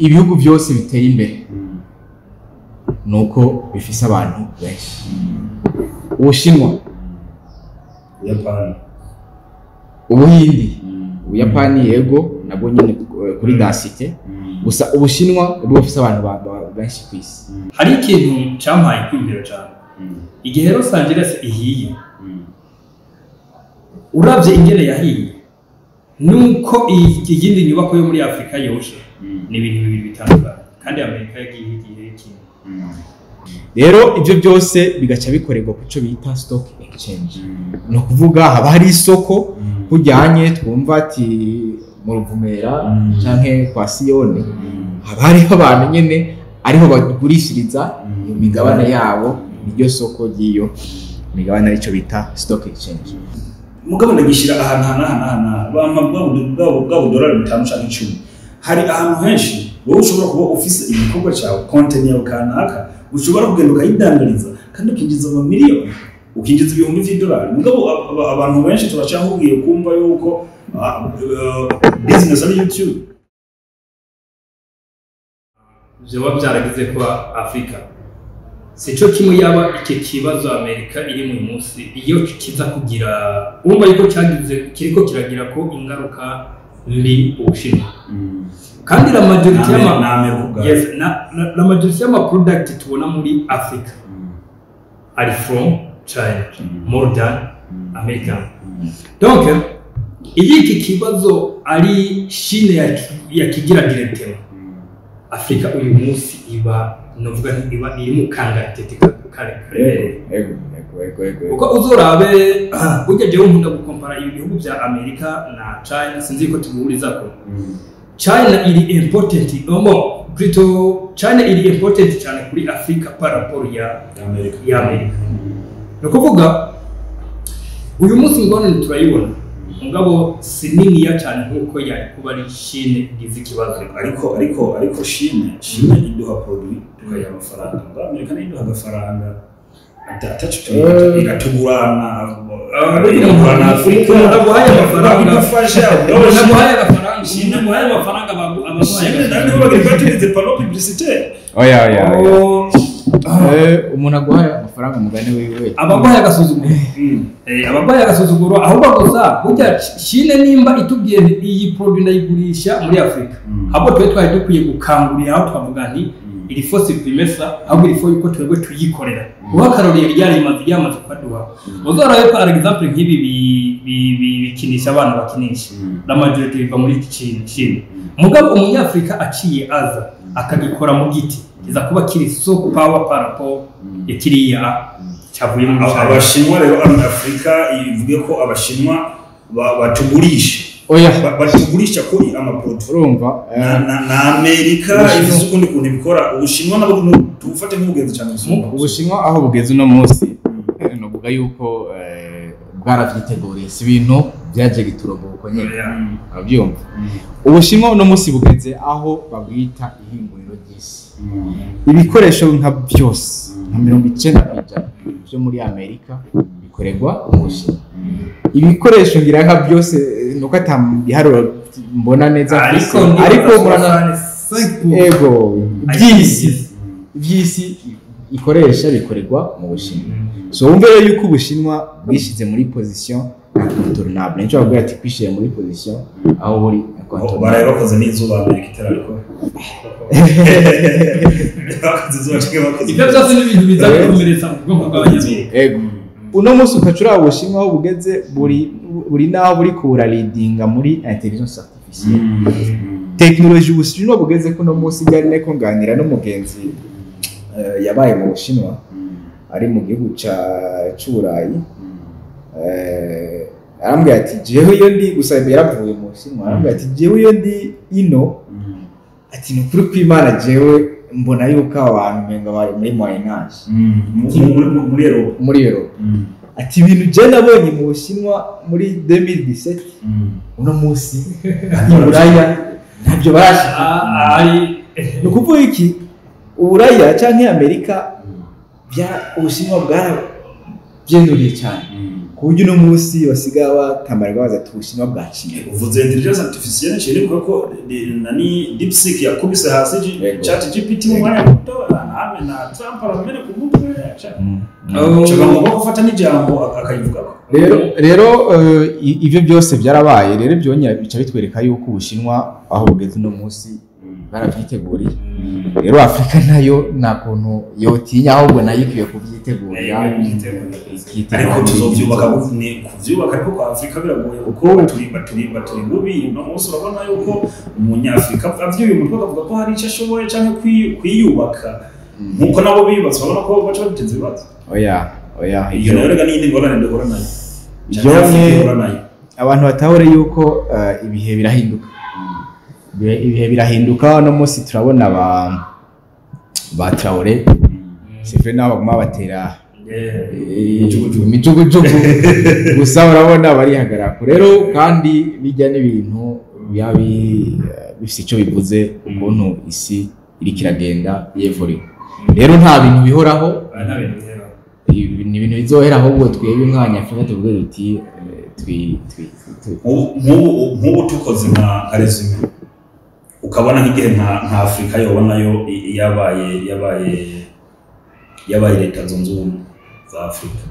Ibihugu byose biteye imbere nuko bifise abantu benshi. Ubushinwa, Ubuyapani, Ubuhindi, Ubuyapani, yego, nabwo nyine kuri densité. Gusa Ubushinwa nibwo bufise abantu benshi ku isi. Hari ikintu cyampaye kwiyumvira cyane igihe Los Angeles ihiye. Uravye ingene yahiye nuko iyindi nyubako yo muri Afurika yoshe, ni ibintu bibiri bitandukanye, kandi Amerika yagiye igihe kimwe. Rero ibyo byose bigaca bikorerwa ku cyo bita stock exchange. Ni ukuvuga haba hari isoko kujyanye twumva ati mu Ruvumera canke kwa Siyoni, haba hariho abantu nyene ariho bagurishiriza iyo migabane yabo. Niryo soko ry'iyo migabane, aricyo bita stock exchange. Mugabo ndagishyira ahantu aha n'aha n'aha n'aha, bampa bwa budolari 5 canke 10. Hari ahantu henshi wowe ushobora kuba ufise igikorwa cyawe, content yawe kanaka, ushobora kugenda ukayidandariza kandi ukinjiza amamiliyoni, ukinjiza ibihumbi vy'idolari. Mugabo abantu benshi turacahubwiye kumva yuko business ari YouTube. Vyoba vyaragize ko Afurika sico kimwe. Yaba iki kibazo Amerika iri mu munsi, iyo kiza kugira, urumva yuko cyagize, kiriko kiragira ko ingaruka mbi Ubushinwa, kandi la majorité y'ama Na Amerika ubwayo. Yes, na la majorité y'ama product tubona muri Africa ari from China more than American. Donc iyo iki kibazo ari Chine yakigira directement, Afrika uyu munsi iba, novuga nti iba iri mu kangaratete kare kare. Ego. Kuko uzorabe burya, jewe nkunda gukompara ibi bihugu bya Amerika na China. Sinzi ko tubihurizako. China iri important, omo plutôt China iri important cyane kuri Afrika par rapport ya Amerika. Ya Amerika. Ni ukuvuga uyu munsi ingorane turayibona, mugabo si niniya cyane nk'uko yari kuba ari Chine igize ikibazo. Ariko Chine iduha produit tukayiha amafaranga, ngo Amerika nayo iduha agafaranga atacu, iratugurana, iragurana Afurika. Umuntu aguhaye amafaranga, idufasha. Umuntu aguhaye agafaranga, umuntu aguhaye amafaranga, abaguhaye Chine nayo bagira batugize panneau publicitaire. Oya. Oh, Umuntu aguhaye amafaranga, umugani wiwe. Abaguhaye agasuzuguro, abaguhaye agasuzuguro. Ahubwo gusa burya Chine nimba itubwiye nti iyi produit ndayigurisha muri Afurika, ahubwo twe twari dukwiye gukangurira aho twavuga nti il faut supprimer ça, ahubwo il faut yuko twebwe tuyikorera. Kuba akarorero ryari rimaze ryamaze kukaduha, uzorabe par exemple nk'ibi bikinisha abana bakinisha, la majorité biva muri Chine. Mugabo umunyafurika aciye aza akagikora mu giti, kiza kuba kiri so power par rapport ya kiriya cyavuye muri China. Abashinwa rero, Afurika ivuge ko Abashinwa batugurisha Oya. Batugurisha ko amaproduit Urumva na Amerika ifise ukundi kuntu ibikora. Ubushinwa nabwo tubufate nk'ubugenzi cyane gusumba. Ubushinwa aho bugeze uno munsi, novuga yuko bwaravyiteguriye, si ibintu byaje giturumbuko nyene. Urabyumva, Ubushinwa uno munsi bugeze aho babwita ihinguriro ry'isi. Ibikoresho nka byose, nka 90% byo muri Amerika bikorerwa mu Bushinwa. Ibikoresho ngira nka byose, nuko ata biharuro mbona neza ariko mfise. Ariko murana 5. Ego, iby'isi ikoresha bikorerwa mu Bushinwa. So wumve rero yuko Ubushinwa bwishyize muri position incontournable. Nicyo bavuga ati kwishyira muri position aho buri incontournable. Baraye bakoze n'izuba, Amerika itarabikora. Bakoze izuba cyangwa bakoze Ibyo byose ni ibintu biza gukomeretsa mu bwonko bw'abanyamerika. Ego, uno munsi ukaca uraba Ubushinwa aho bugeze, buri naho buri kuburaridinga muri intelligence artificielle, tekinoloji. Ubushinwa bugeze ko uno munsi, byari nariko nganira n'umugenzi yabaye mu Bushinwa, ari mu gihugu c'Uburayi, arambwira ati jewe iyo ndi, gusa yaravuye mu Bushinwa, arambwira ati jewe iyo ndi ino, ati ni ukuri kw'Imana, jewe mbona yuko abantu umenga bari muri Moyen Âge. Muri Europe. Muri Europe. Ati ibintu je nabonye mu Bushinwa muri 2017, uno munsi i Buraya ntabyo barashika. Ari Ni ukuvuga iki? Uburaya canke Amerika, bya Ubushinwa bwarabyenduriye cyane. Ku buryo uno munsi basigaye batambarwa baza ati Ubushinwa bwaciye. Uvuze intelligence artificielle, nshiri kuko nani, DeepSeek yakubise hasi Yego. Chat GPT mu mwanya muto, name na Trump aramene ku mutwe. Oh. Caba ngomba gufata n'ijambo akayivugako. Rero ivyo byose byarabaye. Rero byongera bica bitwereka yuko Ubushinwa aho bugeze uno munsi baravyiteguriye. Rero Afurika nayo nta kuntu yotinya, ahubwo nayo ikwiye kuvyitegurira. Ariko tuzovyubaka ni kuvyubaka, ariko kwa Afurika biragoye kuko turi bubi. Uno munsi urabona yuko umunyafurika avyuye umutwe akavuga ko hari icyo ashoboye canke kwiyubaka nkuko nabo biyubatse, urabona ko baca baduteza ibibazo. Oya, oya. Iyo nayo rega n'iyindi ngorane duhura nayo. Canke Byonke- Afurika ihura nayo. Abantu batahore yuko ibihe birahinduka. Ibihe birahinduka. Uno munsi turabona ba Traoré, c'est vrai, nabo baguma batera imijugujugu, gusa urabona barihagarara. Rero kandi bijya n'ibintu biba bifise icyo bivuze ukuntu isi iriko iragenda yevuriwe. Rero nta bintu bihoraho. Nta bintu bihoraho. Ibi ni ibintu bizohera, ahubwo twebwe nk'abanyafurika tuvuge duti twi twi twi Nk'ubu tukoze nka résumé, ukabona nk'igihe nka Afurika yoba nayo yabaye Leta Zunze Ubumwe za Afurika,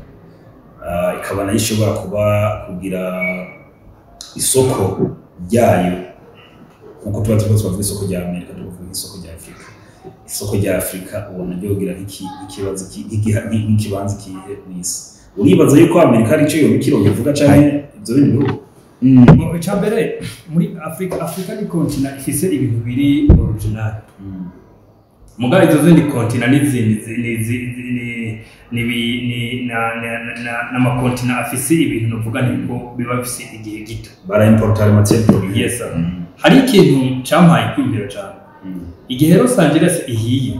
ikaba nayo ishobora kuba kugira isoko ryayo nkuko tuba turiko turavuga isoko rya Amerika, tukavuga isoko rya Afurika. Isoko rya Afurika ubona ryogira nk'ikibazo nk'ikibanza kihe mw'isi? Uribaza yuko Amerika hari ico yoba ikirobivuga canke ivyo bindi bihugu? Icya mbere, muri Afurika, Afurika ni continent ifise ibintu biri original. Mugabo izo zindi continent n'izindi ni ni na na n'ama continent afise ibintu novuga niko biba bifise igihe gito. Baraimporta les matières premières. Yes sir. Hari ikintu campaye kwiyumvira cane igihe Los Angeles ihiye.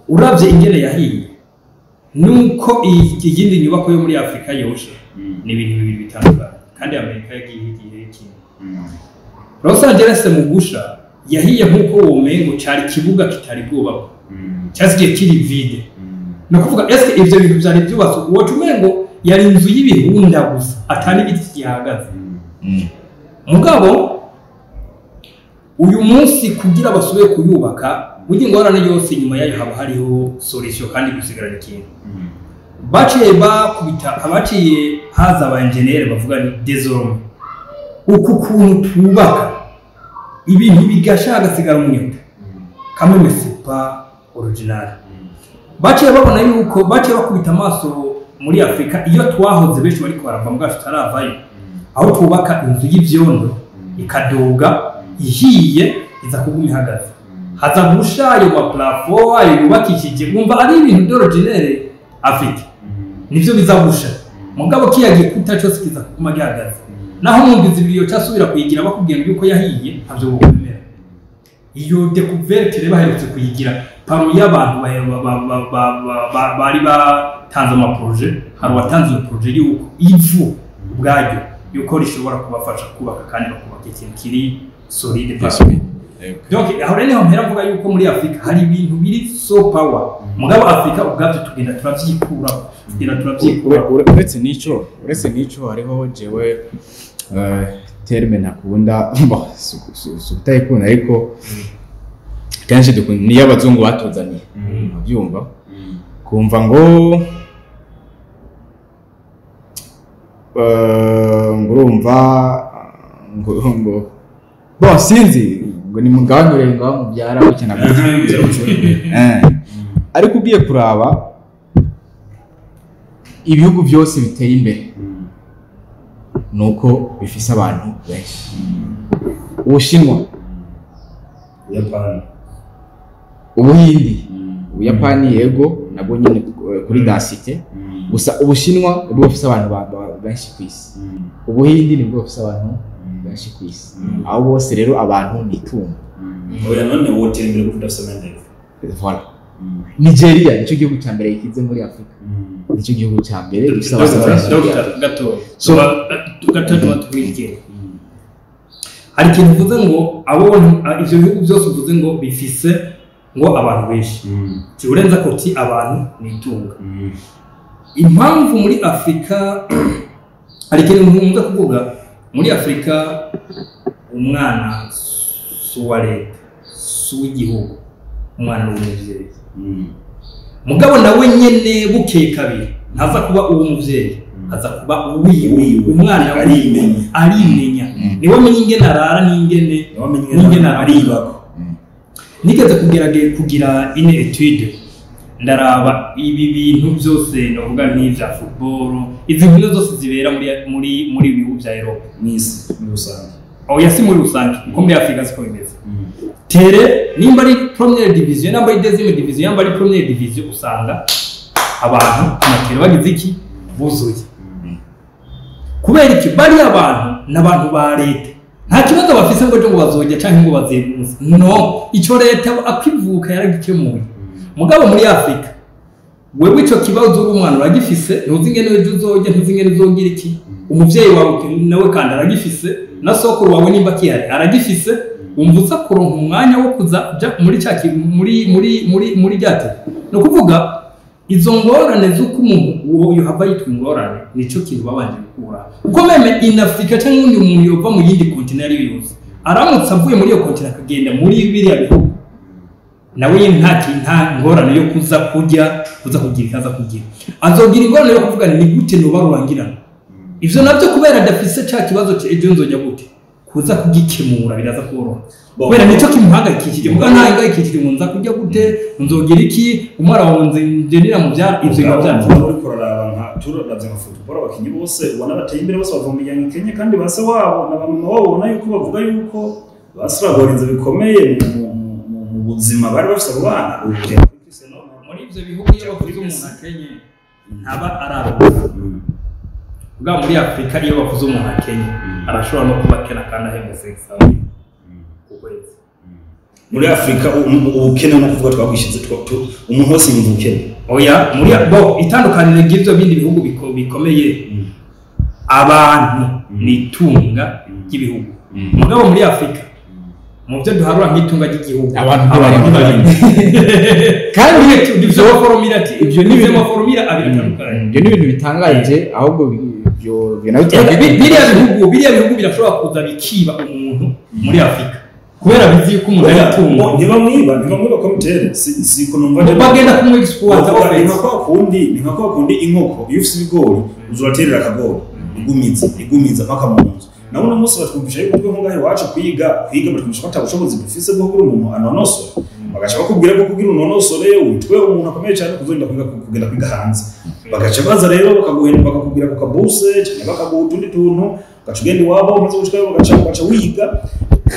Uravye ingene yahiye nuko iyindi nyubako yo muri Afurika yoshe, ni ibintu bibiri bitandukanye, kandi Amerika yagiye igihe kimwe. Los Angeles mu gusha yahiye nk'uko womengo cari ikibuga kitari bwubakwa, cyasigaye kiri vide. Ni ukuvuga, eske ivyo bintu vyari vyubatswe, woca umengo yari inzu y'ibihunda gusa, atari ibiti gihagaze. Mugabo uyu munsi kugira basubire kuyubaka, burya ingorane yose inyuma yayo haba hariho solution kandi gusigarana ikintu. Baciye bakubita, abaciye haza aba engineer bavuga ni désormais uku kuntu twubaka ibintu bigasha hagasigara umunyota kamwe, mais c'est pas original. Baciye babona yuko baciye bakubita amaso muri Afurika iyo twahoze, benshi bariko barava mbwacu tutaravayo, aho twubaka inzu y'ivyondo ikaduga, ihiye iza kuguma ihagaze, haza gusha ayo ma plafond ayo yubakishije, wumva ari ibintu d'originaire Afrique, nivyo biza gusha, mugabo kiya gikuta cyose kiza kuguma gihagaze. Naho mu ndwi 2 yoca kuyigira bakubwiye ngo yuko yahiye, ntabyo bokwemera. Iyo découverte rero baherutse kuyigira parmi y'abantu bari batanze ama projet, hari uwatanze iyo projet yuko ivu ubwaryo yuko rishobora kubafasha kubaka kandi bakubaka ikintu kiri solide par. Donc aho rero niho mpera mvuga yuko muri Afurika hari ibintu biri so power, mugabo Afurika ubwabyo tugenda turavyikuraho, tugenda turavyikuraho. Uretse n'ico hariho jewe terme ntakunda. Bon, si ukutayikunda, ariko kenshi niyo abazungu batuzaniye, urabyumva, kumva ngo urumva ngo bon, sinzi, ngo ni mugabanyure ngo mubyara gutya na gutya. Ariko ugiye kuraba ibihugu byose biteye imbere nuko bifise abantu benshi: Ubushinwa, Ubuyapani. Ubuhindi, Ubuyapani, yego nabwo nyine kuri densité. Gusa Ubushinwa nibwo bufise abantu benshi ku isi, Ubuhindi nibwo bufise abantu benshi ku isi. Aho bose rero abantu ni itungo. Oya, none wotera imbere kuko udafise amendeve? Voilà. Nigeria nicyo gihugu cya mbere gikize muri Afurika, nicyo gihugu cya mbere gifise abantu benshi. Dr. Gato, gato tuba twigere. Hari ikintu uvuze ngo abo ivyo bihugu byose uvuze ngo bifise ngo abantu benshi, urenza ko uti abantu ni itunga. Impamvu muri Afurika, hari ikintu nkunze kuvuga: muri Afurika umwana si uwa leta, si uw'igihugu, umwana ni uw'umuvyeyi. Mugabo nawe nyene bukeye kabiri ntaza kuba uw'umuvyeyi, aza kuba uwiwe. Uwiwe. Umwana Arimenya. Arimenya, niwe amenya ingene arara n'ingene n'ingene aribako. Nigeze kugerage kugira une étude, ndaraba ibi bintu byose, ndavuga n'ibya football, izi nkino zose zibera muri bihugu bya Europe, mw'isi muri rusange. Oya, si muri rusange, nko muri Afrika siko bimeze. Tere nimba ari première division, nimba ari deuxième division, nimba ari première division, usanga abantu ku ma terrain bagize iki? Buzuye. Kubera iki? Bariya abantu ni abantu ba leta, nta kibazo bafise ngo ejo ngo bazojya canke ngo bazeguze. No ico leta akivuka yaragikemuye. Mugabo muri Afrika wewe ico kibazo uri umwana uragifise, ntuzi ingene ejo uzojya, ntuzi ingene uzogira iki. Umuvyeyi wawe nawe kandi aragifise, na sokuru wawe nimba kihari aragifise. Wumva uza kuronka umwanya wo kuza ja muri ca muri muri muri muri rya. Ni ukuvuga izo ngorane z'uko umuntu uwo yohava yitwa ingorane, nico kintu babanje gukura, kuko même in Africa cyangwa undi muntu yova mu yindi continent ariyo yose, aramutse avuye muri iyo continent akagenda muri biriya bihugu, nawe nyine nta ngorane yo kuza kurya, kuza kugira ikaza kugira, azogira ingorane yo kuvuga ni gute noba rurangirana ivyo navyo, kubera adafise ca kibazo ejo nzojya gute. Kuza kugikemura biraza koroha, kubera nicyo kimuhangayikishije. Muga ntahangayikishije ngo nza kurya gute, nzogira iki, umwana wawe nze niramubyara, ivyo biba byanze. Uriko uraraba nka turavye nka football, abakinyi bose ubona bateye imbere bose bava mu miryango ikennye, kandi ba se wabo na ba mama wabo ubona yuko bavuga yuko basiragorinze bikomeye mu buzima bari bafise abo bana. Muri ivyo bihugu iyo bavuze umuntu akenye ntaba araronka. Bwa muri Afurika iyo bavuze umuntu akenye arashobora no kuba akena kandi ahembwa 500 ku kwezi. Muri Afurika ubukene no kuvuga twabwishize, umuntu wese yumva ubukene. Oya, muri bo itandukaniro ry'ivyo bindi bihugu bikomeye, abantu ni itunga ry'ibihugu. Mugabo muri Afurika, mu byo duharura nk'itunga ry'igihugu, Abantu ntibarimo. ntibarimo. Kandi ivyo formule ati ivyo ni ivyo ibintu- ma formule abiri atandukanye. Ibyo ni ibintu bitangaje ahubwo, ibyo nabyo Biriya bihugu birashobora kuza bikiba umuntu muri Afurika kubera bizi yuko umuntu ari itungo. Ntibamwiba komitere, si ko numva. Bagenda kumwe exploiter. Ni nka kwa kundi inkoko, iyo ufise ibigori uza uraterera akagori, igumiza igumiza mpaka mu nzu. Nabo uno munsi batwumvisha yuko twe ngaho iwacu kwiga batwumvisha ko ata bushobozi dufise bwo kugira umuntu anonosore, bagaca bakubwira ko kugira unonosore witwe umuntu akomeye cyane kuzogenda kwiga, kugenda kwiga hanze. Bagaca baza rero bakaguhenda, bakakubwira ku kabuse cyangwa bakaguha utundi tuntu, ugaca ugenda iwabo, umaze gushikayo bagaca wiga.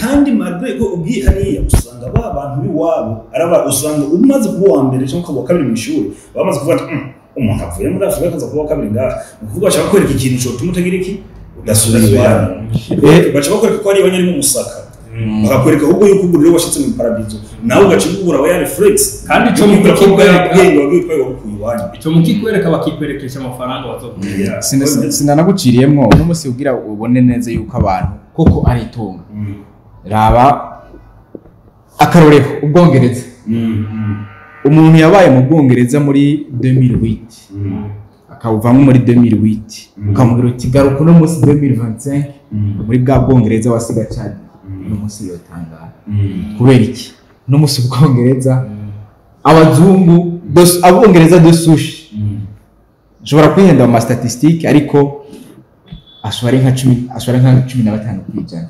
Kandi malgré ko ugiye hariya usanga ba bantu b'iwabo araba, usanga umaze kuba uwa mbere cyangwa ukaba uwa kabiri mu ishuri, bamaze kuvuga ati: Umuntu avuye muri Afurika akaza kuba uwa kabiri ngaha." Ni ukuvuga bashaka kwereka ikintu cyotuma utagira iki, udasubira iwanyu. Baca bakwereka ko hariya iwanyu ari mu musaka, bakakwereka ahubwo yuko ubu rero washyitse mu paradizo, nawe ugaca ugura wa ya flex. Kandi ico mu Ukibwira ko kikwereka- bwenge wagiye utwaye wabukuye iwanyu. Ico mukikwereka, bakikwerekesha amafaranga bazokuha. Sinanaguciriyemwo, uno munsi kugira ubone neza yuko abantu koko ari itunga, raba akarorero Ubwongereza. Umuntu yabaye mu Bwongereza muri 2008, akawuvamo muri 2008, ukamubwira uti: "Garuka uno munsi 2025 muri bwa Bwongereza wasiga cyane", uno munsi yotangara. Kubera iki? Uno munsi Ubwongereza, abazungu Abongereza de souche, nshobora kwihenda mu ma statistiques, ariko ashobora ari nka 15%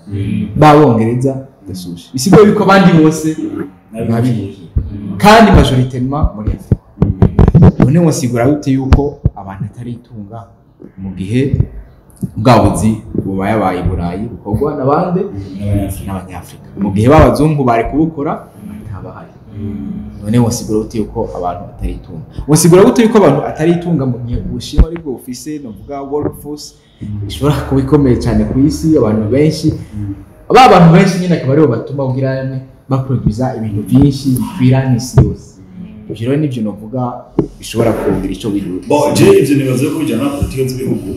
b'Abongereza de souche, bisigura yuko abandi bose babimukiye, kandi majoritairement muri Afurika. None wosigura gute yuko abantu atari itunga mu gihe bwa buzi bubayabaye i Burayi bukorwa n'abandi? N'Abanyafurika, mu gihe b'abazungu bari kubukora batabahari. None wosigura gute yuko abantu atari itunga? Wosigura gute yuko abantu atari itunga mu gihe Ubushinwa aribwo bufise, novuga, workforce ishobora kuba ikomeye cyane ku isi, abantu benshi, ba bantu benshi nyine akaba aribo batuma kugira baproduza ibintu byinshi bikwira n'isi yose? Ivyo rero nivyo novuga bishobora kugira ico bihuta. Bon, je ivyo nibaza ko bijyana na politiki z'ibihugu,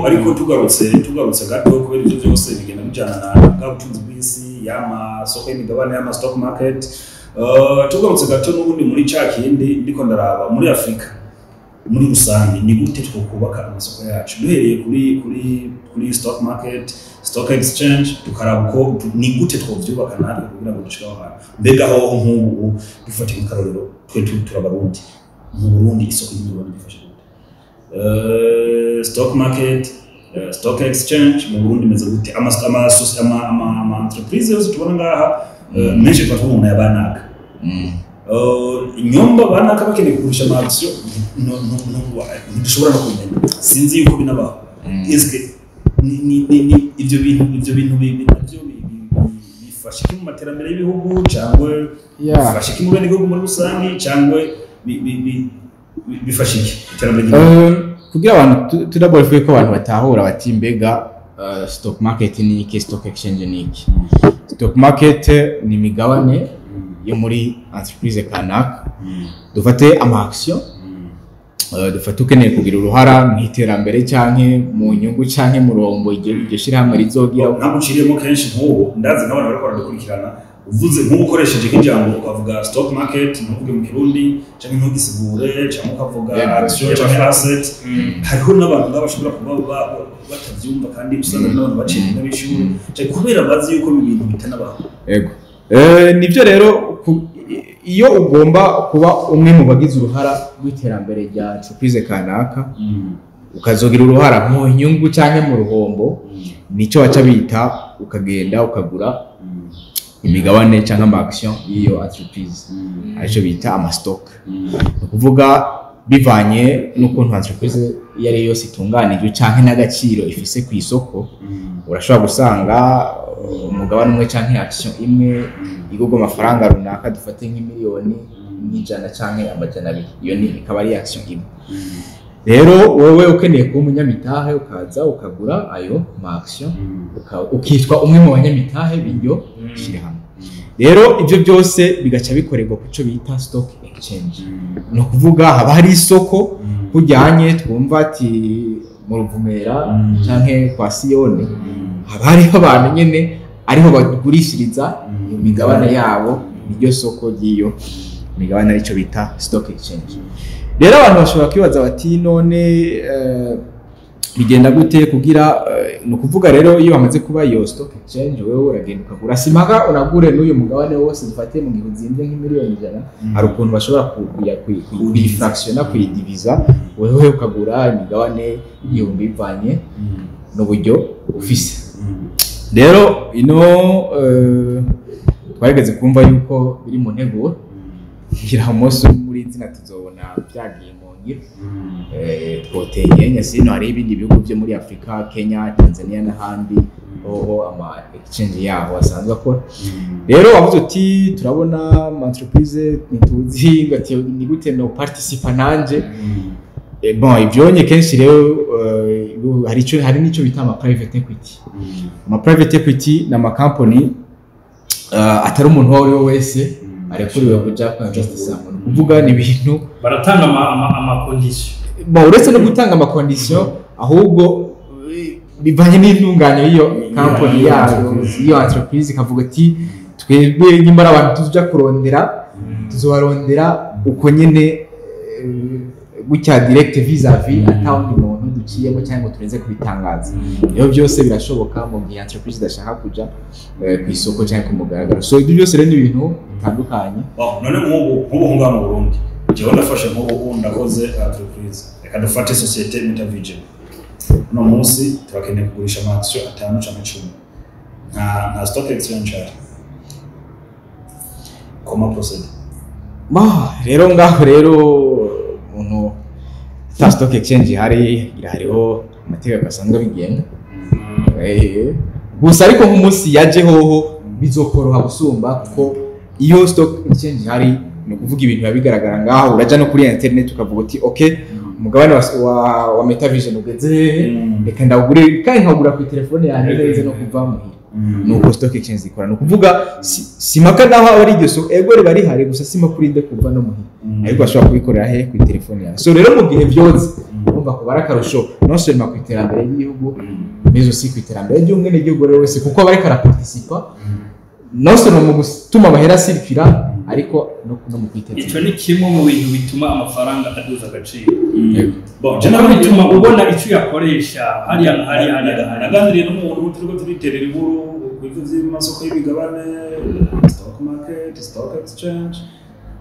ariko tugarutse gato, kubera ivyo byose bigenda bijyana na bwa butunzi bw'isi, y'amasoko y'imigabane, y'ama stock market. Tugarutse gato n'ubundi muri ca kindi ndiko ndaraba muri Afurika. Muri rusange, ni gute twokubaka amasoko yacu, duhereye kuri stock market, stock exchange, tukaraba uko ni gute twovyubaka natwe kugira ngo dushike aho hantu? Mbega hoho nk'ubu dufate nk'akarorero, twe turabarundi mu Burundi, isoko ry'imigabane gifashe gute? Stock market, stock exchange mu Burundi imeze gute? Ama entreprise yose tubona ngaha, menshi tuba tubona yabanaka, inyumba banaka bakeneye kugurisha ama action, ntidushobora no kumenya, sinzi yuko binabaho. Eske ni ivyo bintu navyo bifasha iki mu materambere y'ibihugu, cyangwa bifasha iki mu bene gihugu muri rusange, cyangwa bifasha iki iterambere ry'igihugu? Kugira abantu tudabora ko abantu batahura bati mbega stock market ni iki, stock exchange ni iki? Stock market ni imigabane yo muri entreprise kanaka, dufate ama action, dufate ukeneye kugira uruhara mu iterambere canke mu nyungu canke mu rombo iryo shirahamwe rizogira. Ntabwo uciriyemo, kenshi nk'ubu ndazi nk'abantu bariko baradukurikirana, uvuze nk'ubu ukoresheje nk'ijambo ukavuga stock market, ntuvuge mu Kirundi canke ntugisigure, canke ukavuga action canke asset, hariho n'abantu ngabo bashobora kuba batavyumva, kandi usanga n'abantu baciye mu ntebe y'ishuri canke kubera bazi yuko ibi bintu bitanabaho. Ego. Nivyo rero, iyo ugomba kuba umwe mu bagize uruhara rw'iterambere rya entreprise kanaka, ukazogira uruhara mu nyungu canke mu ruhombo, nico baca bita ukagenda ukagura imigabane cyangwa ama action y'iyo entreprise, aricyo bita ama stock. Ni ukuvuga bivanye n'ukuntu entreprise iyo ari yo yose itunganijwe canke n'agaciro ifise ku isoko, urashobora gusanga umugabane umwe canke action imwe igurwa amafaranga runaka, dufate nk'imiliyoni nk'ijana canke 200, iyo ni ikaba ari action imwe. Rero wowe ukeneye kuba umunyamitahe, ukaza ukagura ayo ma action, ukitwa umwe mu banyamitahe b'iryo shyirahamwe. Rero ibyo byose bigaca bikorerwa ku cyo bita stock exchange. Ni ukuvuga haba hari isoko kujyanye twumva ati mu Ruvumera canke kwa Siyoni, haba hariho abantu nyene ariho bagurishiriza imigabane yabo, niryo soko ry'iyo migabane, aricyo bita stock exchange. Rero abantu bashobora kwibaza bati none bigenda gute kugira ni ukuvuga rero iyo hamaze kuba iyo stock exchange, wewe uragenda ukagura, simpaka unagure n'uyu mugabane wose. Dufate mu gihe uzimbye nk'imiliyoni 100, hari ukuntu bashobora kuyifractiona, kuyidiviza, wewe ukagura imigabane 1000 bivanye n'uburyo ufise. Rero ino twarigeze kumva yuko biri mu nteguro, ngira umunsi umwe muri izina tuzobona byagiye mu ngiro. Twoteye nyasino hari ibindi bihugu byo muri Afurika, Kenya, Tanzania n'ahandi hoho ama exchange yaho asanzwe akora. Rero wavuze uti turabona ama entreprise ntituzi ngo ati ni gute no participa nanje? Bon, ivyonye kenshi rero hari nico bita ama private equity. Ama private equity ni ama company atari umuntu uwo ari we wese arekuriwe kuja ku investisamo. Ni ukuvuga ni ibintu baratanga ama condition. Bon, uretse no gutanga ama condition, ahubwo bivanye n'intunganyo y'iyo company yayo, iyo entreprise ikavuga ati twebwe nyuma ari abantu tuja kurondera, tuzobarondera uko nyene, gutya direct vis-à-vis, ata wundi muntu duciyemo cyangwa ngo turenze kubitangaza. Rero byose birashoboka mu gihe entreprise idashaka kuja ku isoko cyangwa ku mugaragaro. So ibyo byose rero ni ibintu bitandukanye. Bon, none nk'ubu ngaha mu Burundi, jewe ndafashe nk'ubu ndakoze entreprise, reka dufate société Metavision, uno munsi turakeneye kugurisha ama action 5 canke 10, nta stock exchange hari, comment procéder? Bah, rero ngaho rero umuntu ta stock exchange ihari, ngira hariho amategeko asanzwe abigenga. Gusa ariko nk'umunsi yaje hoho bizokoroha gusumba, kuko iyo stock exchange ihari, ni ukuvuga ibintu biba bigaragara ngaho, uraja no kuri internet ukavuga uti okay, umugabane wa Metavision ugeze hehe? Reka ndawugure, kandi nkawugura ku telefone yanjye neza no kuva muhira. Nuko stock exchange ikora. Ni ukuvuga simpaka naho aba ari iryo soko, ego riba rihari, gusa simpaka urinde kuva no muhira, ariko bashobora kubikorera he? Ku telefone yawe. So rero mu gihe byose urumva ko bari akarusho non seulement ku iterambere ry'igihugu, mais aussi ku iterambere ry'umwenegihugu rero wese, kuko aba ariko araparticipa non seulement mu gutuma amahera asirikira. Ariko no mu kwiteza Ico ni kimwe mu bintu bituma amafaranga aduza agaciro. Bon, je bituma ubona icyo uyakoresha hariya na hariya hariya na hariya. Naganiriye n'umuntu, turiko turiterera inkuru ku ivyo vy'amasoko y'imigabane, stock market, stock exchange.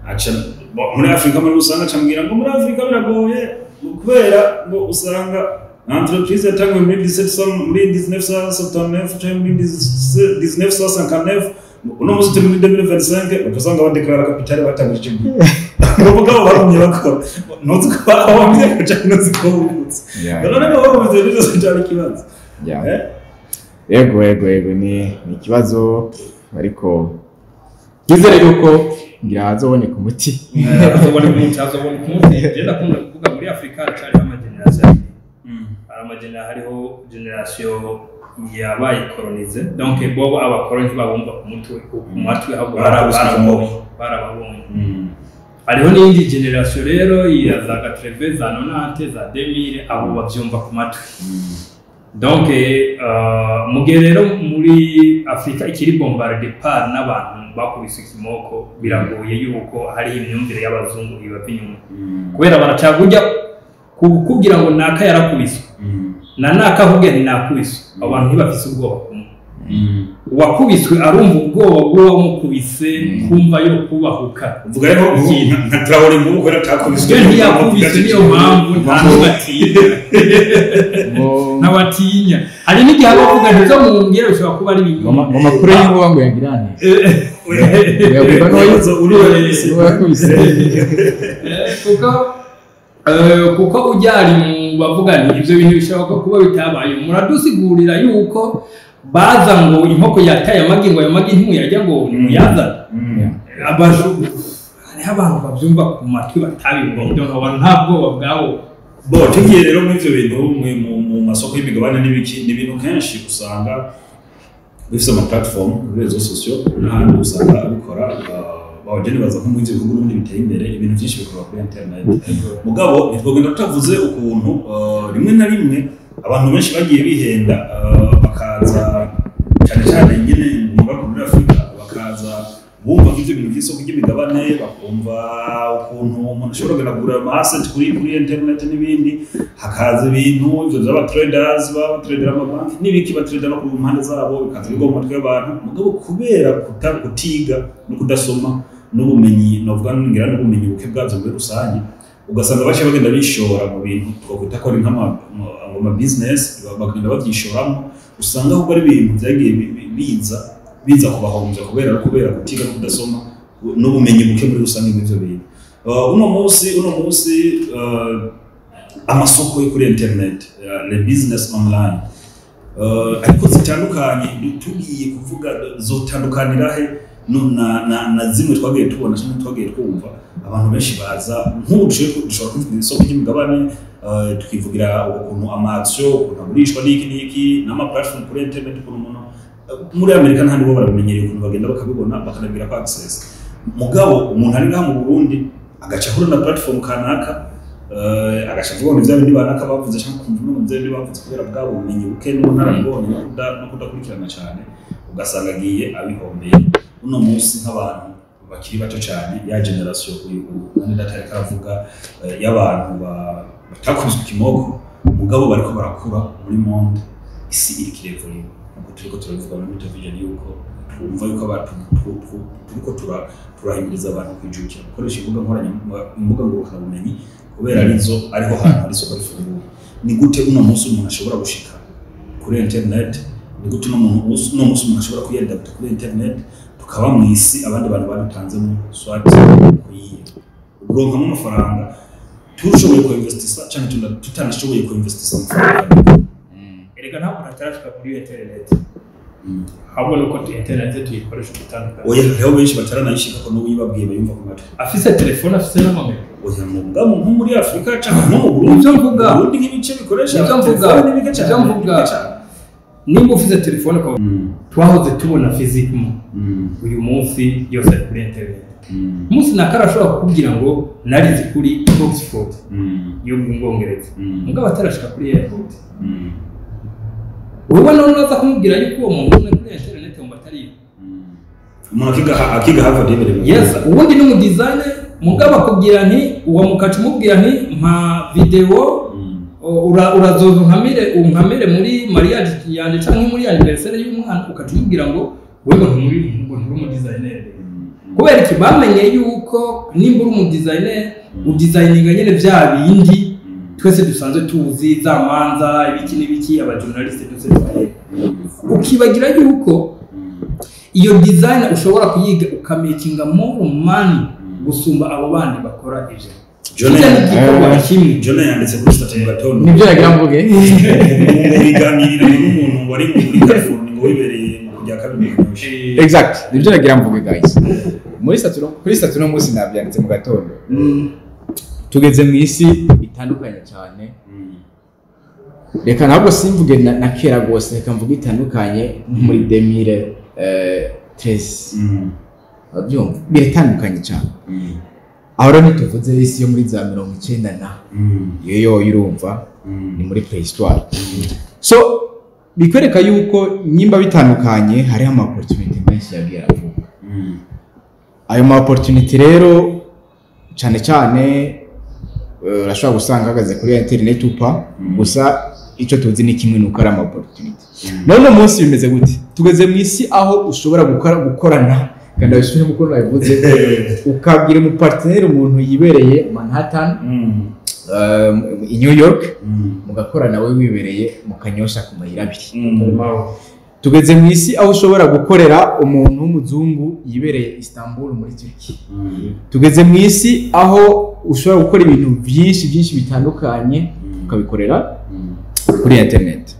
Aca bon, muri Afurika muri rusange, acambwira ngo muri Afurika biragoye, ngo kubera ngo usanga entreprise yatanguye muri 1700, muri 1979 canke muri 1959, uno munsi turi muri 2025, ugasanga badeklarara capital batanguje icyo gihe, ngo mugabo barumye bakora, ntuzi ko bahombye canke ntuzi ko bungutse. None ngo babuze byose, cyari ikibazo. Eh? Yego, ni ikibazo, ariko twizere yuko ngira hazoboneka umuti. Azoboneka umuti, azoboneka umuti. Je ndakunda kuvuga, muri Afurika haracariho ama générations abiri. Hari ama hariho génération yabaye colonisée, donc bobo abakoroni ntibabumva ku mutwe, ku matwi, ahubwo Barabuswe ku barababonye, maboko. Barababonye. Hariho n'iyindi génération rero ya za 80, za 90, za 2000, abo bavyumva ku matwi. Donc mu gihe rero muri Afurika ikiri bombardé par n'abantu bakubise ikimoko, biragoye yuko hariho imyumvire y'abazungu ibava inyuma, kubera baracagujya kukubwira ngo naka yarakubiswe na naka akubwira nti nakubiswe. Abo bantu ntibafise ubwoba kumwe. Uwakubiswe arumva ubwoba bw'uwamukubise, kumva yo kubahuka. Uvuga rero nka Traoré ngo kubera atakubiswe. Iyo ntiyakubiswe, niyo mpamvu nta n'umwe atinya. Ntabatinya. Hari n'igihe aba avuga nti ibyo mumbwira bishobora kuba ari ibinyoma. Ngo amakuru y'inkuba ngo yagirane yavuga n'uwayikubise. Kuko ujyari mu bavuga nti ibyo bintu bishoboka kuba bitabaye, muradusigurira yuko baza ngo inkoko yataye amagi, ngo ayo magi ntimuyarya, ngo nimuyazane. Abaju hariho abantu babyumva ku matwi batabibonye, donc abantu nta bwoba bwabo. Bo tugiye rero muri ivyo bintu mu masoko y'imigabane n'ibiki, ni ibintu kenshi usanga bifise ama platform muri réseaux sociaux n'ahandi usanga abikora. Baje nibaza ko muri ivyo bihugu n'ubundi biteye imbere, ibintu byinshi bikorwa kuri internet. Mugabo ntitwogenda tutavuze ukuntu rimwe na rimwe abantu benshi bagiye bihenda, bakaza cyane cyane nyine mu mugabane muri Afurika, bakaza bumva ko ivyo bintu by'isoko ry'imigabane, bakumva ukuntu umuntu ashobora kugenda kugura ama asset kuri internet n'ibindi, hakaza ibintu ivyo vy'aba traders baba tradera amabanki n'ibiki, batrader no ku mpande zabo, bikaza bigwa mu matwi y'abantu. Mugabo kubera kutiga no kudasoma n'ubumenyi, novuga ngira n'ubumenyi buke bwabyo muri rusange, ugasanga bace bagenda bishora mu bintu twakwita ko ari nk'ama ama business, bakagenda babyishoramo, usanga ahubwo ari ibintu byagiye biza kubahombya kubera kutiga no kudasoma n'ubumenyi buke muri rusange mw'ivyo bintu. Uno munsi amasoko yo kuri internet, les business online, ariko zitandukanye, tugiye kuvuga zotandukanira he no na zimwe twagiye tubona cyangwa twagiye twumva? Abantu benshi baza nk'ubu dushobora kuvuga isoko ry'imigabane, tukivugira ukuntu ama action, ukuntu agurishwa n'iki n'iki, n'ama platform kuri internet, ukuntu umuntu muri Amerika n'ahandi bo barabimenyereye, ukuntu bagenda bakabibona, bakanabwira ko access. Mugabo umuntu ari ngaha mu Burundi agaca ahura na platform kanaka, agaca avuga ngo ni bya bindi banaka bavuze, cyangwa kumva ngo bya bindi bavuze, kubera bwa bumenyi buke n'ubunararibonye no kudakurikirana cyane, ugasanga agiye abihombeye. Uno munsi nk'abantu bakiri bato cyane, ya génération uyu mwene data yariko aravuga, y'abantu batakubiswe ikimoko, mugabo bariko barakura muri monde, isi iriko irevoluwa nkuko turiko turabivuga muri Metavision, yuko twumva yuko abantu turiko turahimiriza abantu kwijukira gukoresha imbuga nkoranyambaga, imbuga ngurukanabumenyi, kubera arizo ariho hantu hari isoko rifunguye. Ni gute uno munsi umuntu ashobora gushika kuri internet? Ni gute uno munsi umuntu ashobora kwiyadapta kuri internet, tukaba mu isi abandi bantu badutanzemo swat kuyiga uronkamo amafaranga, tushoboye kuinvestisa cyangwa tutanashoboye kuinvestisa amafaranga? Erega ntabwo hatarashika kuri internet, ahubwo nuko internet tuyikoresha gutandukanye. Oya, hariho benshi bataranayishika ko n'ubu uyibabwiye bayumva ku matwi. Afise telefone, afise n'amamega. Oya, mu mugabo nko muri Afurika cyangwa nko mu Burundi. Nivyo mvuga. Mu Burundi nk'ibice bikoresha Nivyo mvuga. telefone ni bike cyane. Nivyo mvuga. Ni bike cyane. Nimba ufise telefone ukaba twahoze tubona physiquement, uyu munsi yose ari kuri internet. Umunsi nakara ashobora kukubwira ngo narize kuri Oxford yo mu Bwongereza, mugabo atarashika kuri airport. Wowe none uraza kumubwira yuko uwo muntu umwe kuri internet ngo atariyo. Umuntu akiga Harvard yemerewe. Yes, ubundi ni umudesigner, mugabo akubwira nti uwo mukaca umubwira nti mpa video, urazoza unkamire muri mariage yanjye canke muri anniversaire y'umwana, ukaca umubwira ngo wewe ngo nturi umudesigner. Kubera iki? Bamenye yuko nimba uri umudesigner udesigninga nyene vya bindi twese dusanzwe tuzi, za manza, ibiki n'ibiki, abajournaliste byose tuzi. Ukibagira yuko iyo design ushobora kuyiga ukamakinga more money gusumba abo bandi bakora ivyo. John Kirya ni igikorwa kimwe. John yanditse kuri statut mu gatondo. Nibyo yagira mvuge. Ngo biganirira n'umuntu wari muri California ngo wibereye mu kujya kabiri mu Kanyosha. Exact, nibyo nagira mvuge, guys. Muri statut, kuri statut no munsi nabyanditse mu gatondo, tugeze mu isi itandukanye cyane. Reka ntabwo simvuge na kera rwose, reka mvuge itandukanye nko muri 2013. Urabyumva, biratandukanye cyane. Aho rero ntituvuze isi yo muri za 90 na iyo yo urumva ni muri préhistoire. So bikwereka yuko nyimba bitandukanye, hariho ama opportunity menshi yagiye aravuka. Ayo ma opportunity rero cyane cyane urashobora gusanga ahagaze kuri internet upa gusa. Icyo tuzi ni kimwe, nuko ari ama opportunity. None uno munsi bimeze gute? Tugeze mu isi aho ushobora gukora gukorana, kandi abisubire kuko nabivuze, ukabwira umupartenaire, umuntu yibereye Manhattan, i New York, mugakorana we wibereye mu Kanyosha ku mayira abiri. Tugeze mu isi aho ushobora gukorera umuntu w'umuzungu yibereye Istanbul muri Turkey. Tugeze mu isi aho ushobora gukora ibintu byinshi byinshi bitandukanye, ukabikorera kuri internet.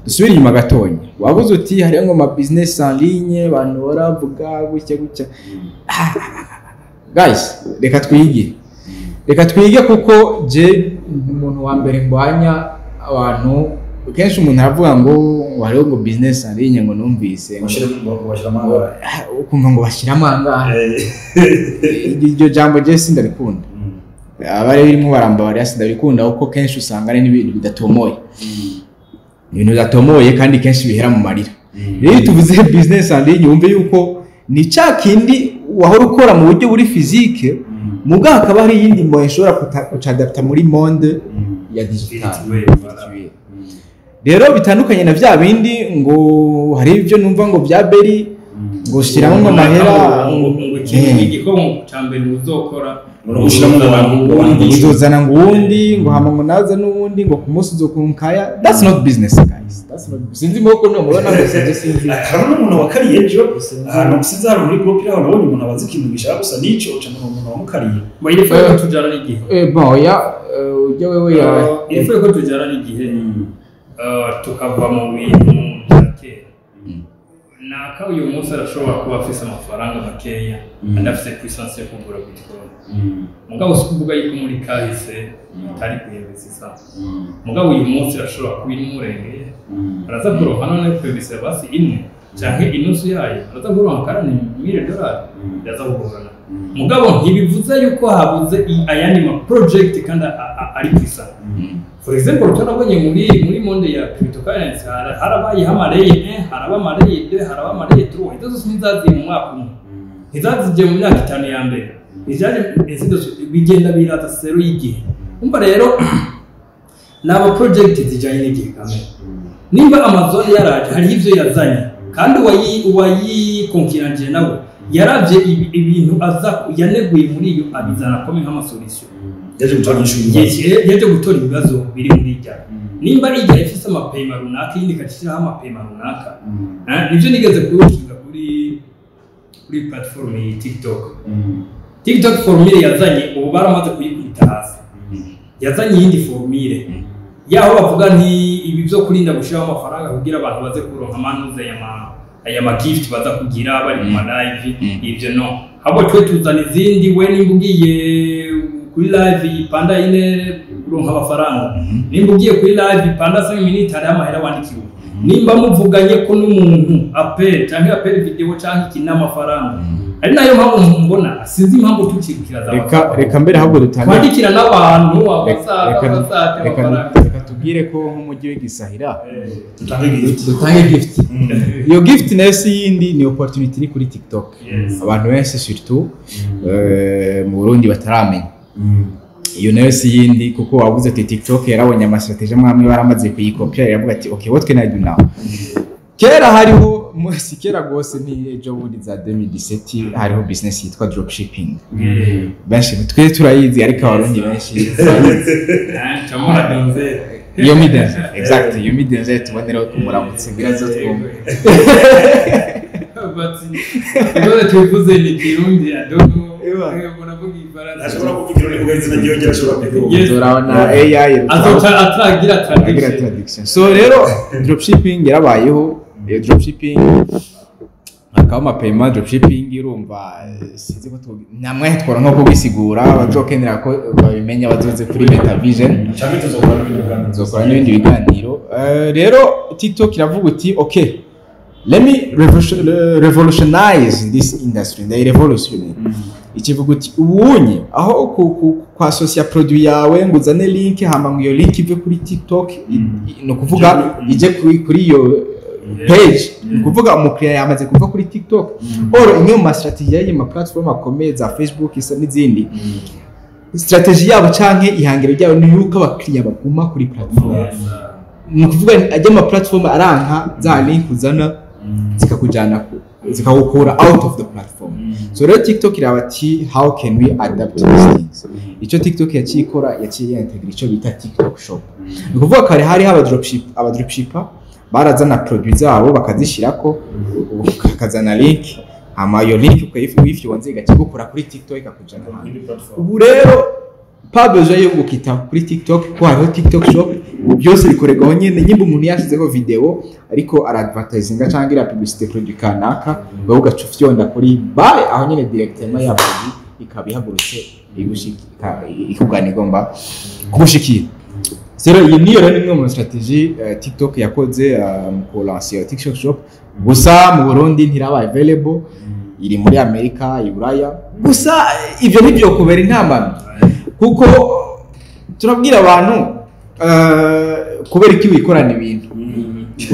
Dusubire inyuma gatonya, wabuze uti hariho ngo ama business en ligne, abantu baravuga gutya gutya. Guys, reka twige, reka twige, kuko je umuntu wa mbere ndwanya abantu. Kenshi umuntu aravuga ngo hariho ngo business en ligne, ngo numvise bashyiramo angahe? Ukumva ngo bashyiramo angahe. Iryo jambo je sindarikunda. Abari birimo barambabarira, sindabikunda, kuko kenshi usanga ari n'ibintu bidatomoye, ibintu bidatomoye kandi kenshi bihera mu marira. Rero iyo tuvuze business en ligne, wumve yuko ni cya kindi wahora ukora mu buryo buri physique, muga hakaba hari iyindi moyen ishobora kucadapta muri monde ya digital. Virtuel, voilà. Virtuel. Rero bitandukanye na bya bindi ngo hari ibyo numva ngo bya beri ngo shyiramo ngo amahera. Ngo ikintu igikorwa cya mbere uzokora Ngo ushyiramo ngo abantu ngo abantu Uzozana ngo uwundi ngo hama ngo naza n'uwundi ngo ku munsi uzokunkaya. That's not business, guys, that's not. Sinzi moko no mubona gusa, je sinzi. Hari n'umuntu wakariye ejo ahantu, sinzi, hano muri groupe aho nabonye umuntu abaza ikintu gishaka gusa n'ico, uca umuntu wamukariye. Ngo il faut ko tujyana n'igihe. Bon, ya ujya wewe ya. Il faut ko tujyana n'igihe, tukava mu bintu bya kera. Naka uyu munsi arashobora kuba afise amafaranga makeya, adafise puissance yo kugura bitcoin, mugabo si kuvuga yuko muri kahise atari kuyinvestisa. Mugabo uyu munsi arashobora kuba imurengeye, araza kuronka none kwinvestisa basi imwe canke inusu yayo, araza kuronka 40 000 dolari, biraza kugorana. Mugabo ntibivuze yuko habuze ayandi ma project kandi ari kwisa. For example, turabonye muri monde ya cryptocurrency harabayeho ama layer 1, haraba ama layer 2, haraba ama layer 3. Izo zose ntizaziye mu mwaka umwe, ntizazigiye mu myaka 5 ya mbere, izaje ainsi de suite, bigenda biraza sero y'igihe. Umva rero, ni aba project zijyanye n'igihe kamere. Nimba Amazon yaraje, hariho ivyo yazanye, kandi uwayikonkiranije nawe yaravye ibintu aza yaneguye muri iyo, abizana comme nk'amasolution. Yaje gutanga inyishu y'ibibazo. Yaje gutora ibibazo biri muri ijya. Nimba ijya ifise amapayment runaka, iyindi ikashyiraho amapayment runaka. Nivyo nigeze kuyokinga kuri platform ya TikTok. TikTok formule yazanye ubu baramaze kuyikubita hasi, yazanye iyindi formule yaho bavuga nti ibi byo kurinda gushyiraho amafaranga kugira abantu baze kuronka amanuze aya ma gift baza kugira bari mu ma live. Ibyo no ahubwo twe tuzana izindi. We nimba ugiye kuri live panda ine, uronka amafaranga. Nimba ugiye kuri live panda 5 minutes, hariho amahera wandikiwe. Nimba muvuganye ko n'umuntu appel cyangwa appel video cyangwa iki, n'amafaranga. Ari nayo mpamvu mbona, sinzi impamvu tukirukira za Reka mbere ahubwo dutangire kwandikira n'abantu Reka amasaha reka amasaha reka amafaranga. reka tugende. ndakubwire ko nk'umujyi w'igisahira Dutange gift. Dutange gift. Iyo gift nayo si yindi, ni opportunity iri kuri TikTok. Abantu benshi, surtout mu Burundi, bataramenya. Iyo nayo si yindi, kuko wavuze ati TikTok yarabonye ama stratégies amwe amwe baramaze kuyikopya, iravuga ati: "Okay, what can I do now?" Kera hariho, si kera rwose, ni ejo bundi za 2017, hariho business yitwa dropshipping. Benshi twe turayizi, ariko Abarundi benshi turayizi. Chamora Denzel. Iyo mi Denzel, exact, iyo mi Denzel, tuboneraho kumuramutse ngira zo twumve. But ibibazo tubivuze ni Kirundi, I don't know. Ewa. Munavuga Igifaransa. Ashobora kuvuga Ikirundi kuko izina ryiwe ashobora kuvuga. Yes. Turabona AI Azoca atragira agira traduction. Traduction. So rero dropshipping yarabayeho. Iyo dropshipping hakaba ama paiement. Dropshipping, urumva, sinzi ko nta mwanya twora nko kubisigura. Abazokenera ko babimenya bazoze kuri Metavision. Cyangwa tuzokora n'ibindi biganiro. Nzokora n'ibindi biganiro. Rero TikTok iravuga uti: "Okay, let me revolutionize this industry, ndayirevolutione." Ikivuga uti ubunye aho kwassocia produit yawe ngo uzane link, hama ngo iyo link ive kuri TikTok, ni ukuvuga ije kuri iyo page, ni ukuvuga umukiriya yamaze kuva kuri TikTok. Or imwe mu ma stratégies y'ayo ma platform akomeye za Facebook isa n'izindi, stratégie yabo canke ihangiro ryabo ni yuko abakiriya baguma kuri platform. Ni ukuvuga ajya ama platform aranka za link uzana zikakujyana zikagukura out of the platform. So rero TikTok iraba ati: "How can we adapt these things?" Icyo TikTok yaciye ikora, yaciye yintegra icyo bita TikTok Shop. Ni ukuvuga kare hariho aba dropshipper barazana produit zabo bakazishyirako, bakazana link, hama iyo link ukayifyonze igaca igukura kuri TikTok ikakujana ahandi. Indi platform. Ubu rero pas besoin yo gukita kuri TikTok ko hariho TikTok Shop, byose bikorerwaho nyine. Nyimba umuntu yashyizeho video ariko aradvertisinga cyangwa iriya publicité produit kanaka, wowe ugaca ufyonda kuri buy aho nyine directement, ya produit ikaba ihagurutse igushika, ikugana, igomba kugushikira. Rero iyi niyo rero ni imwe mu stratégie TikTok yakoze mu kulansa iyo TikTok Shop. Gusa mu Burundi ntiraba available, iri muri Amerika, i Buraya gusa. Ibyo ntibyokubera intambamyi, kuko turabwira abantu kubera iki wikorana ibintu?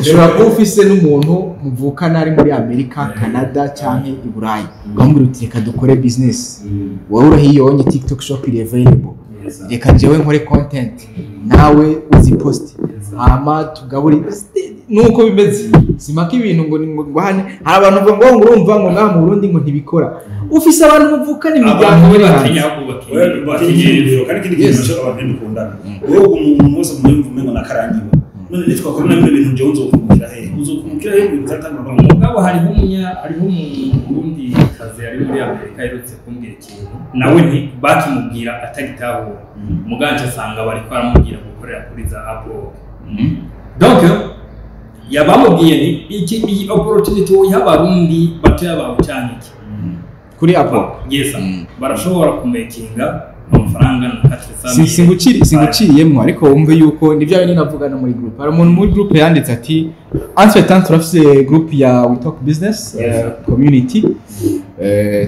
Ushobora kuba ufise n'umuntu muvukana ari muri Amerika, Canada cyangwa i Burayi, ukamubwira uti: "Reka dukore business, wowe urahiyonye, TikTok Shop iri available, reka jewe nkore content, nawe uziposte, hama tugabure." Nuko bimeze, simaka ibintu ngo hane hari abantu bavuga ngo urumva ngo ngaha mu Burundi ngo ntibikora. Ufise abantu muvukana, imiryango Abantu iri hanze. batinya Batinya, kandi ikindi kintu nacyo, abantu ntidukundana. Wowe umuntu wese muyumva umengo nakarangiwe. None nitwakora na bino bintu, jewe nzokungukira hehe? Uzokungukira hehe ibintu bitatangura? Mugabo hariho umurundi kazi ari muri Amerika aherutse kumbwira ikintu, nawe nti bakimubwira atagitahura. Muganje asanga bariko baramubwira gukorera kuri za Upwork. Donc yabamubwiye ni iki, iyi opportunity woyiha Abarundi batoya bawe canke iki? Kuri Upwork. Yes, barashobora kumakinga amafaranga na Singuciriyemwo, ariko wumve yuko nibyo bindi navuga no muri group. Hari umuntu muri group yanditse ati, entre temps turafise group ya We Talk Business community,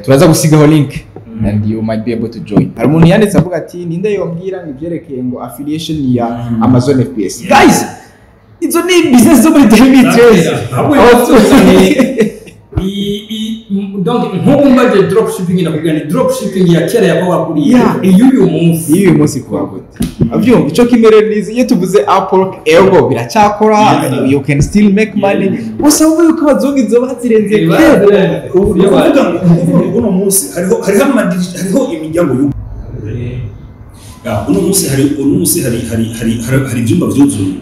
turaza gusigaho link and you might be able to join. Hari umuntu yanditse avuga ati: "Ninde yombwira ngo ivyerekeye ngo affiliation ya Amazon FBS?" Guys, izo ni business zo muri 2013. Ahubwo donc nk'ubu mbaje dropshipping, ndakubwira ni dropshipping ya kera yakorwa kuri iyo uyu munsi. Iyo uyu munsi kuwa gute avyumva ico kimwe rero nizi iyo tuvuze Upwork, ego biracyakora, you can still make money, gusa wumve yuko abazungu izo bazirenze kera. Ubu ni ukuvuga ngo uno munsi hariho amadirisha, hariho imiryango yuguruye. Ya, uno munsi hari ibyumba byuzuye.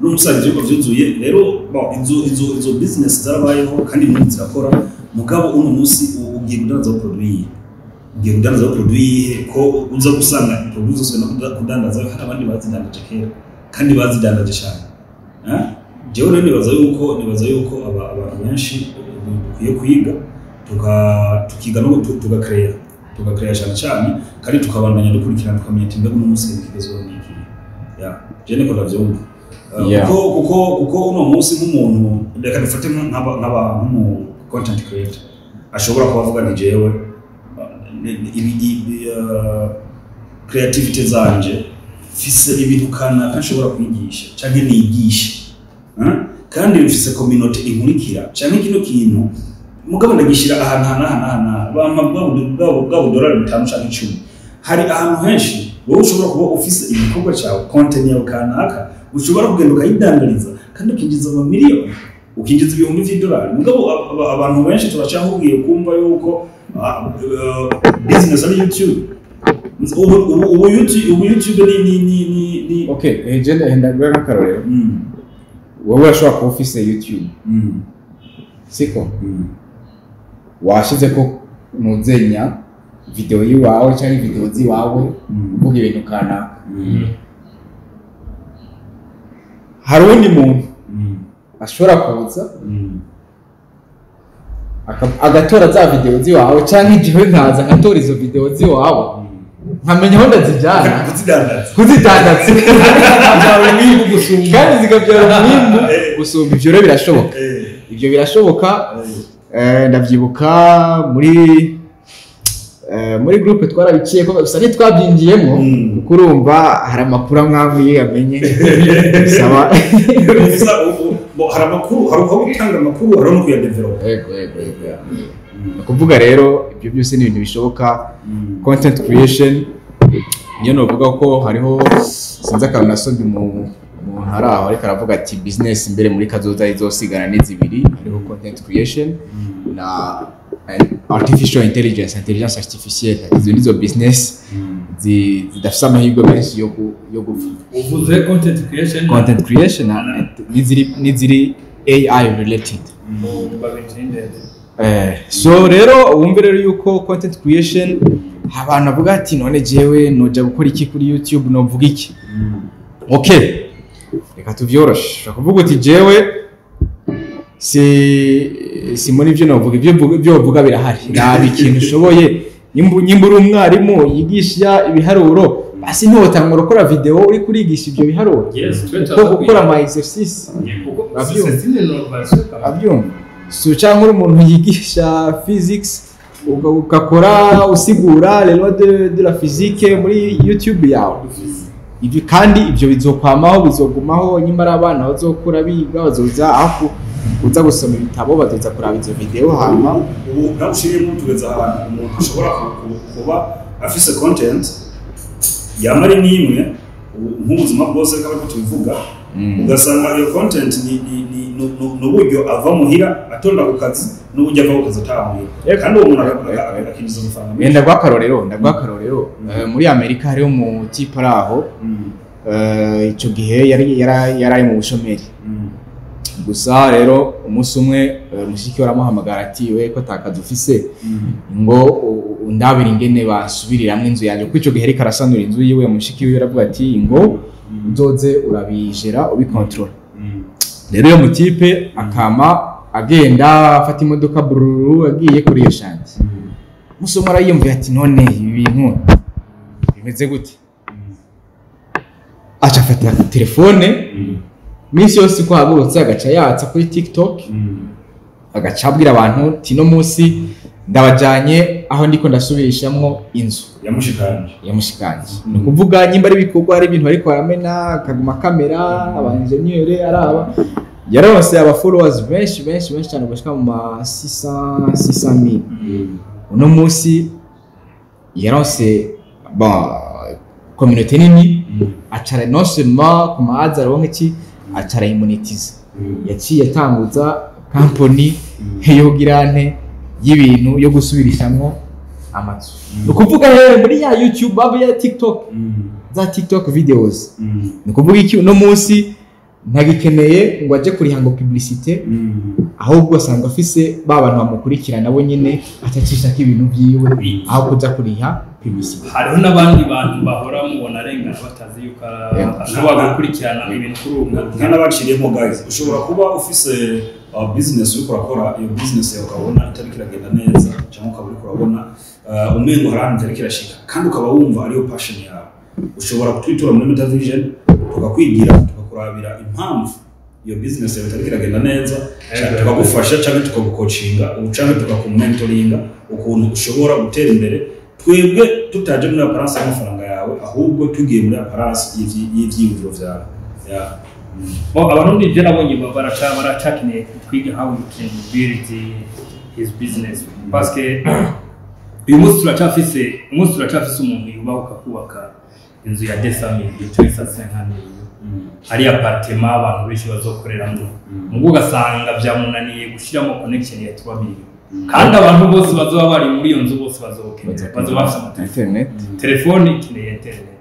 Uno munsi hari ibyumba byuzuye. Rero bon, izo business zarabayeho kandi n'ubu zirakora. Mugabo uno munsi ugiye kudandaza produit yihe? Ugiye kudandaza produit yihe ko uza gusanga produit zose no kudandaza hari abandi bazidandaje kera kandi bazidandaje cyane? Eh? Jewe rero nibaza yuko abantu benshi dukwiye kwiga, tukiga no tugakereya cyane cyane, kandi tukabandanya dukurikirana, tukamenya ati mbega uno munsi ikigezweho ni iki? Ya, je niko ndavyumva. Kuko uno munsi nk'umuntu, reka dufate nk'aba nk'umu content creator ashobora kuba avuga nti jewe ibi creativity zanje Mfise ibintu kanaka nshobora kwigisha canke nigisha. Kandi mfise community inkurikira canke kino kintu, mugabo ndagishira ahantu aha n'aha n'aha n'aha, bampa bwa budolari 5 canke 10. Hari ahantu henshi wowe ushobora kuba ufise igikorwa cyawe, content yawe kanaka, ushobora kugenda ukayidandariza kandi ukinjiza amamiliyoni, ukinjiza ibihumbi vy'idolari. Mugabo abantu benshi turacahugiye kumva yuko business ari YouTube. Ubu YouTube ni Okay, je ndaguha nk'akarorero. Wowe urashobora kuba ufise YouTube, siko? Washize ko nuzenya video yiwawe cyangwa video ziwawe, uvuga ibintu kanaka. Hari uwundi muntu ashobora kuza agatora za video ziwawe, cyangwa igihe nkaza nkatora izo video ziwawe, nkamenya aho ndazijyana kuzidandaza. Kuzidandaza. Byara umwimbu gusumba. Kandi zikabyara umwimbu gusumba. Ivyo rero birashoboka. Ibyo birashoboka. Ndavyibuka muri groupe twarabiciye ko gusa ntitwabyinjiyemo, kuko urumva hari amakuru amwe amwe iyo yamenye bisaba Bo, hari amakuru, hari uko gutanga amakuru, hari no kuyadevelopa. Yego. Ni ukuvuga rero ibyo byose ni ibintu bishoboka. Content creation niyo novuga ko hariho, sinzi, akantu nasomye umuntu ari aho ariko aravuga ati business imbere muri kazoza izosigana ni zibiri, hariho content creation na and artificial intelligence, intelligence artificielle. Izo nizo business zidafise amahirwe menshi yo gupfa. Uvuze content creation? Content creation n'iziri AI related. Babiri. So rero wumve rero yuko content creation, abantu bavuga ati none jewe noja gukora iki kuri YouTube, novuga iki? Okay, reka tuvyoroshe. Ushobora kuvuga uti jewe si muri ibyo novuga, ibyo uvuga birahari, raba ikintu ushoboye. Nyimba uri umwarimu yigisha ibiharuro, basi ntiwotangura gukora video uri kurigisha ibyo biharuro, Yes, twe kuko gukora ama exercice. Kuko Urabyumva? c'est une innovation. Abyumva so, cyangwa uri umuntu yigisha physics, ugakora usigura les lois de la physique muri YouTube yawe. Ibyo kandi ibyo bizokwamaho, bizogumaho. Nyuma ari abana bazokura biga, bazoza aho uza gusoma ibitabo, bazoza kuraba izo video hama Ubu nagushiriyemo, tugeze ahantu umuntu ashobora kuba afise content yamara n'imwe ubu nk'ubuzima bwose kaba ariko tubivuga, ugasanga iyo content ni uburyo ava muhira atonda ku kazi n'uburyo ava ku kazi ataha muhira, kandi uwo muntu akinjiza amafaranga menshi. Ndaguha akarorero. Muri Amerika hariho umu type ari aho. Ico gihe yari ari mu bushomeri. Gusa rero umunsi umwe mushiki we aramuhamagara ati we ko atakazi ufise, ngo undabire ingene basubiriramwo inzu yanjye, kuko ico gihe ariko arasanura inzu yiwe. Mushiki wiwe aravuga ati ngo uzoze urabijera, ubikontorora. Rero iyo mu type akama agenda afata imodoka bururu, agiye kuri iyo chantier. Umunsi umwe arayiyumviye ati none ibi bintu bimeze gute? Aca afata telefone, minsi yose uko ahagurutse agaca yatsa kuri TikTok, agaca abwira abantu ati no munsi ndabajanye aho ndiko ndasubirishamwo inzu yamushikanje. Yamushikanje. Ni ukuvuga nyimba ari ibikorwa, ari ibintu ariko aramena, akaguma kamera aba engineer araba, yaronse aba followers benshi benshi benshi cyane, gushika mu ma 600 600 mille. Uno munsi yaronse, bon, communauté nini, acara non seulement ku ma ads aronka iki, acara yimonetiza. Yaciye atanguza company yo y'ibintu yo gusubirishamwo amazu. Ni ukuvuga rero muri ya YouTube aba ya TikTok, za TikTok videos. Ni ukuvuga iki? Uno munsi ntagikeneye ngo aje kuriha ngo publicité, ahubwo asanga afise ba bantu bamukurikira nabo nyine atacishako ibintu vyiwe aho kuja kuriha publicité. Hariho n'abandi bantu bahora mubona arengana batazi yuko ashobora gukurikirana ibintu kuri ubu. Nkanabaciriyemo guys, ushobora kuba ufise business uriko urakora, iyo business yawe ukabona itariko iragenda neza, cyangwa ukaba uriko urabona umengo hari ahantu itariko irashika, kandi ukaba wumva ariyo passion yawe, ushobora kutwitura muri Meta Vision, tukakwigira, tukakurabira impamvu iyo business yawe itariko iragenda neza, tukagufasha cyangwa tukagucoachinga cyangwa tukakumentoringa ukuntu ushobora gutera imbere, twebwe tutaje muri apparence y'amafaranga yawe. Ahubwo tugiye muri apparence y'ivyiyumviro vyawe. Yeah. Bo Abarundi je nabonye baracakeneye kwiga how you can build his business, parce que uyu munsi turacafise, umunsi turacafise umuntu yubahuka kubaka inzu ya 200 millions cyangwa 500 millions, ari appartement abantu benshi bazokoreramwo, mugo ugasanga byamunaniye gushiramo connection ya 3 millions, kandi abantu bose bazoba bari muri iyo nzu bose bazokenera, bazoba bafise amatelefone. Internet. Telefone ikeneye internet.